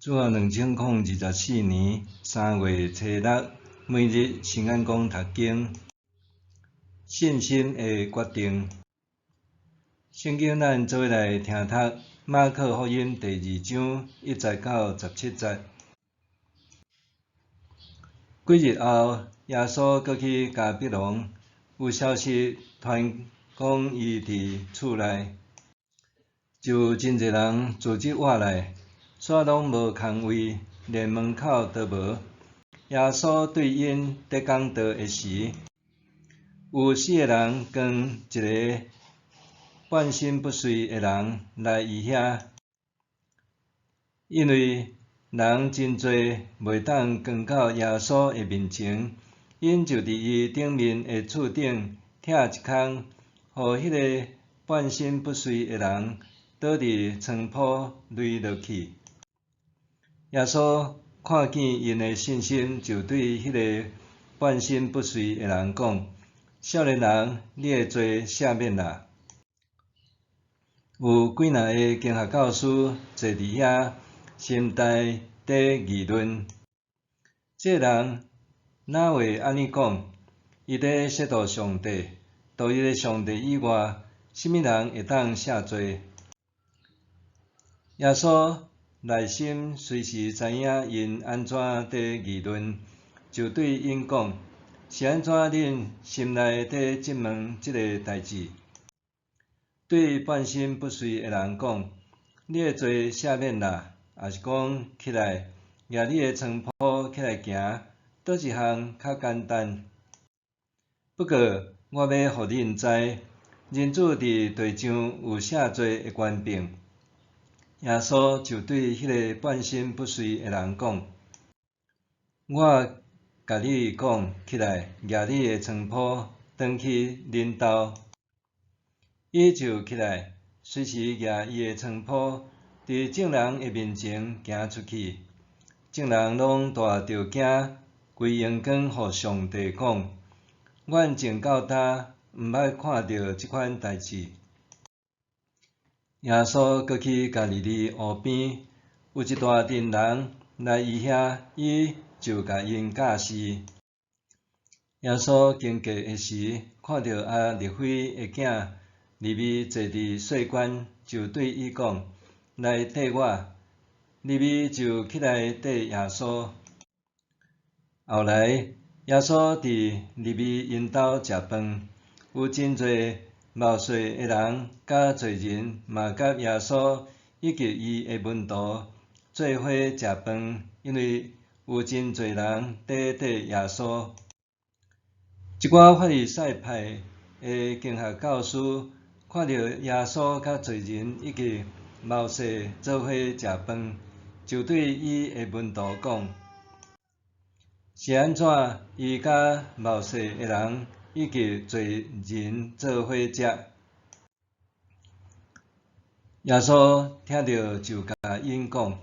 主後2024年3月初六，每日新眼光讀經，信心的決定。聖經咱做伙來聽讀馬可福音第二章1節到17節。幾日後，耶穌閣去迦百農，有消息傳講伊佇厝內，就有真濟人聚集倚來，煞攏無空位，連門口都無。耶穌對𪜶佇講道的時，有四个人扛一个半身不遂的人來伊遐，因為人真濟，袂當扛到耶穌的面前，𪜶就佇伊頂面的厝頂拆一空，予彼个半身不遂的人倒佇床鋪羸落去。耶穌看見𪜶的信心，就對彼个半身不遂的人講：少年人，你的罪赦免啦。有幾若个經學教師坐佇遐，心內佇議論：這人哪會按呢講？伊佇褻瀆上帝，除了上帝以外，啥物人會當赦罪？耶穌內心隨時知影𪜶按怎佇議論，就對𪜶講：是按怎恁心內佇質問這个代誌？對半身不遂的人講：你的罪赦免啦，抑是講起來，攑你的床鋪起來行，佗一項較簡單？不過，我欲予恁知，人子佇地上有赦罪的權柄。耶穌就對彼个半身不遂的人講：我共你講，起來，攑你的床鋪，轉去恁兜。伊就起來，隨時攑伊的床鋪，佇眾人的面前行出去。眾人攏大著驚，歸榮光予上帝，講：阮從到今毋捌看著這款代誌。耶穌閣去加利利湖邊，有一大陣人來伊遐，伊就共𪜶教示。耶穌經過的時，看著亞利非的囝利未坐佇稅關，就對伊講：來綴我。利未就起來綴耶穌。後來，耶穌佇利未𪜶兜食飯，有真濟謀稅的人佮罪人嘛佮耶穌以及伊的門徒做伙食飯，因為有真濟人佇綴耶穌。一寡法利賽派的經學教師看著耶穌佮罪人以及謀稅做伙食飯，就對伊的門徒講：是按怎伊佮謀稅的人以及罪人做伙食？耶穌聽著就共𪜶講：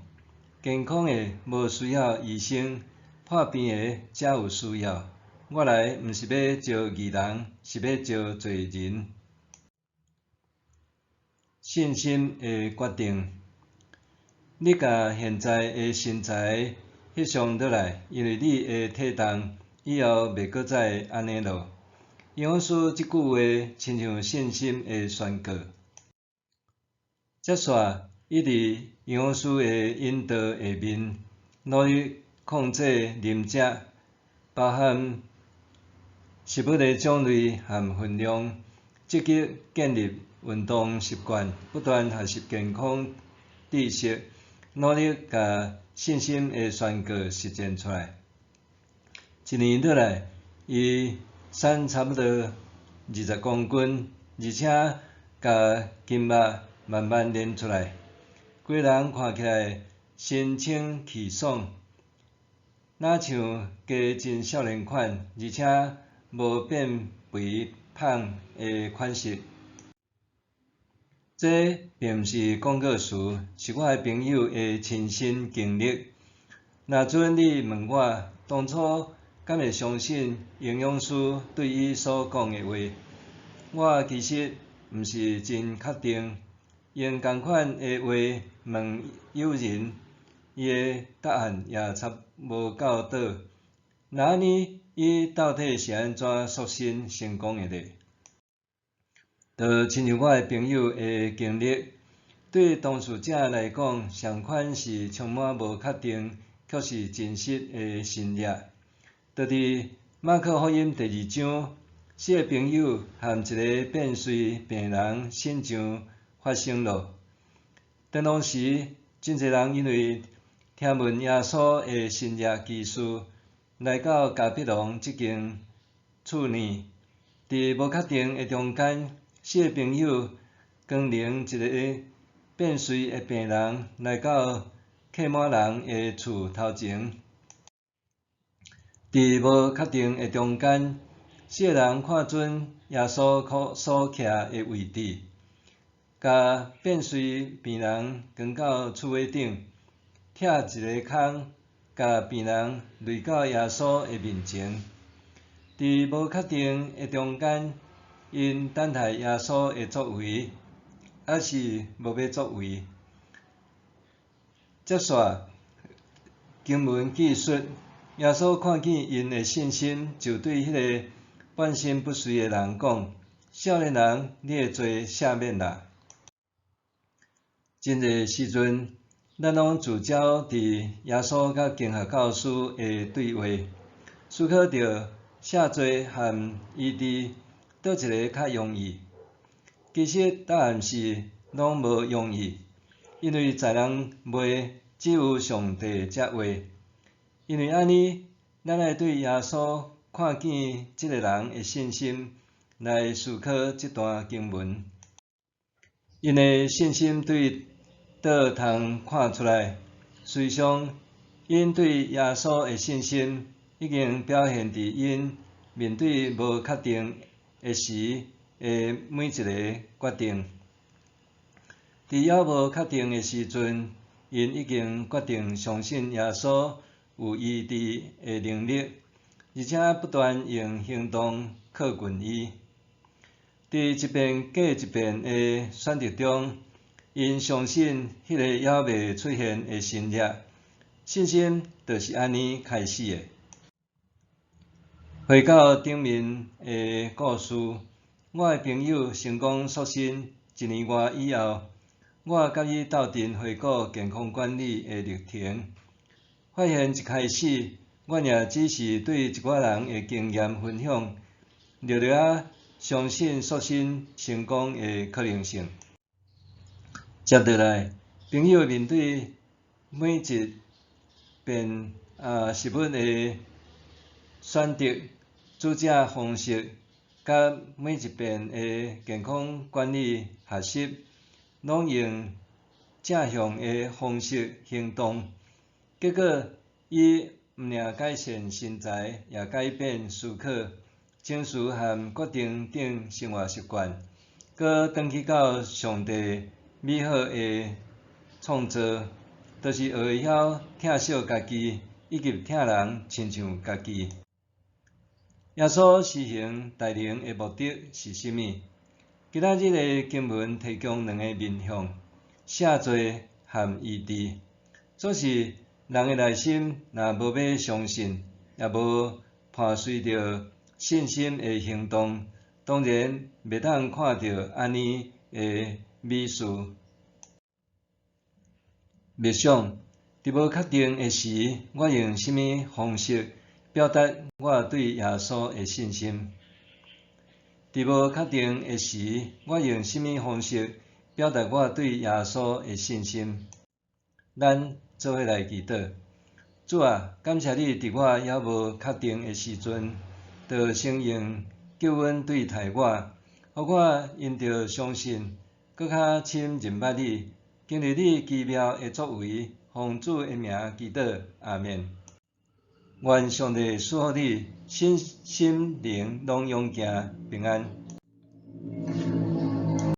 健康的無需要醫生，破病的才有需要。我來毋是欲召義人，是欲召罪人。信心的決定，你共現在的身材翕相落來，因為你的體重以後袂閣再按呢囉。營養師這句話親像信心的宣告。接續，伊佇營養師的引導下面，努力控制飲食，包含食物的種類和分量，積極建立運動習慣，不斷學習健康知識，努力共信心的宣告實踐出來。一年落來，伊瘦差不多20公斤，而且共筋肉慢慢練出來，規人看起來神清氣爽，若像加真少年款，而且無變肥胖的款式。這並毋是廣告詞，是我的朋友的親身經歷。若準你問我，當初敢會相信營養師對伊所講的話？我其實毋是真確定。用仝款的話問友人，伊的答案也插無夠倒。若按呢，伊到底是按怎塑身成功的咧？就親像我的朋友的經歷，對當事者來講，仝款是充滿無確定，卻是真實的神蹟。就佇馬可福音第二章，四个朋友和一个變遂病人信像發生了。當當時，真濟人因為聽聞耶穌的神蹟奇事，來到迦百農這間厝內。佇無確定的中間，四个朋友扛領一个變遂的病人來到客滿人的厝頭前。佇無確定的中間，四个人看準耶穌所徛的位置，共變遂病人扛到厝尾頂，拆一个空，共病人礘到耶穌的面前。佇無確定的中間，𪜶等待耶穌的作為，抑是無欲作為。接續經文記述，耶穌看見𪜶的信心，就對彼个半身不遂的人講：少年人，你的罪赦免啦。真濟時陣，咱攏聚焦佇耶穌佮經學教師的對話，思考著赦罪和醫治佗一个較容易。其實答案是攏無容易，因為在人袂只有上帝才會。因為按呢，咱愛對耶穌看見這个人的信心來思考這段經文。𪜶的信心對佗通看出來，事實上，𪜶對耶穌的信心已經表現佇𪜶面對無確定的時的每一个決定。佇猶無確定的時陣，𪜶已經決定相信耶穌有醫治的能力，而且不斷用行動靠近伊。佇一遍過一遍的選擇中，𪜶相信彼个猶未出現的神蹟，信心就是按呢開始的。回到頂面的故事，我的朋友成功塑身一年外以後，我佮伊鬥陣回顧健康管理的歷程，發現一開始，我也只是對一寡人的經驗分享，略略仔相信塑身成功的可能性。接落來，朋友面對每一遍食物的選擇、煮食方式，佮每一遍的健康管理學習，攏用正向的方式行動。結果，伊毋爾改善身材，也改變思考、情緒和決定等生活習慣，閣轉去到上帝美好的創造，就是學會曉疼惜家己，以及疼人親像家己。耶穌施行大能的目的是啥物？今仔日的經文提供兩个面向：赦罪和醫治。總是人的內心若無欲相信，也無伴隨著信心的行動，當然袂當看著按呢的美事。默想，佇無確定的時，我用啥物方式表達我對耶穌的信心？佇無確定的時，我用啥物方式表達我對耶穌的信心？咱做伙來祈禱。主啊，感謝你佇我猶無確定的時陣，就先用救恩對待我，予我因著相信，閣較深認捌你，經歷你奇妙的作為，奉主的名祈禱，阿們。願上帝賜福你，身心靈攏勇健平安。